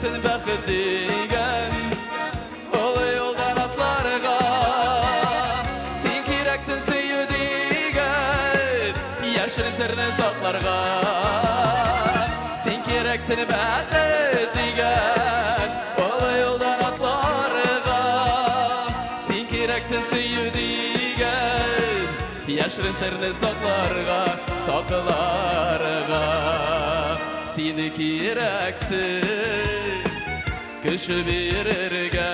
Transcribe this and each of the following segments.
кирәксен бәхет дигән Олы юлдан атларга. Син кирәксен сөю дигән Яшерен серне сакларга. Син кирәксен бәхет дигән Олы юлдан атларга. Син кирәксен сөю дигән Яшерен серне сакларга, сакларга. Син кирәксен Көч бирергә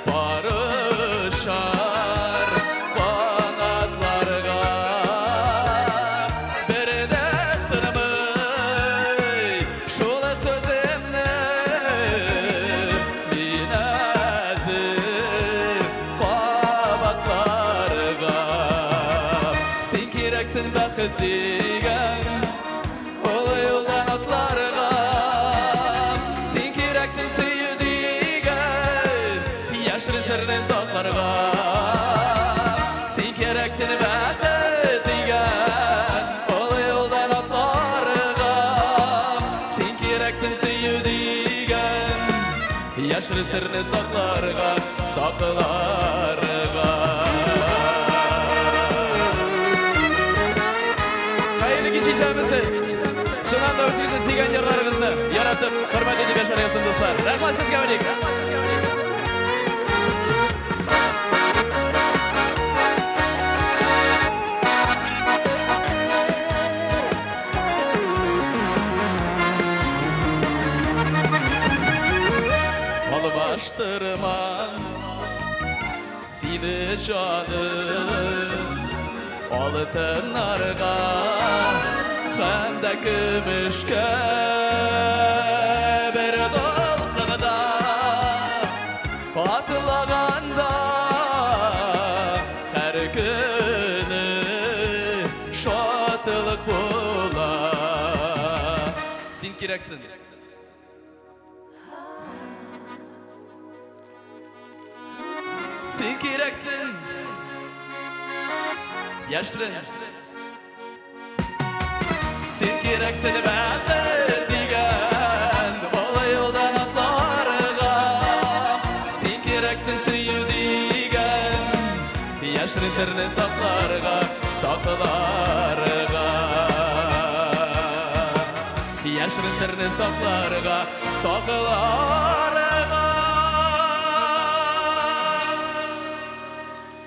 пар очар канатларга. Бер дә тынмый шул сүземне мин әзер кабатларга. Син кирәксен бәхет дигән Олы юлдан атларга. Син кирәксен сөю дигән Яшерен серне сакларга. Син кирәксен бәхет дигән Олы юлдан атларга. Син кирәксен сөю дигән Яшерен серне сакларга, сакларга. Хәерле кич, исәнмесез! Чыннан да үзегезнең сөйгән ярларыгызны яратып, хөрмәт итеп яшәргә язсын, дуслар. Рәхмәт сезгә, Уникс! Алмаштырма сине, җаным, алтыннарга һәм дә көмешкә. Бер дулкында атлаганда һәр көне шатлык була. Син кирәксең. Син кирәксең. Яшьле. Син кирәксең бәхет дигән Олы юлдан атларга. Син кирәксең сөю дигән Яшерен серне сакларга, сакларга. Яшерен серне сакларга, сакларга.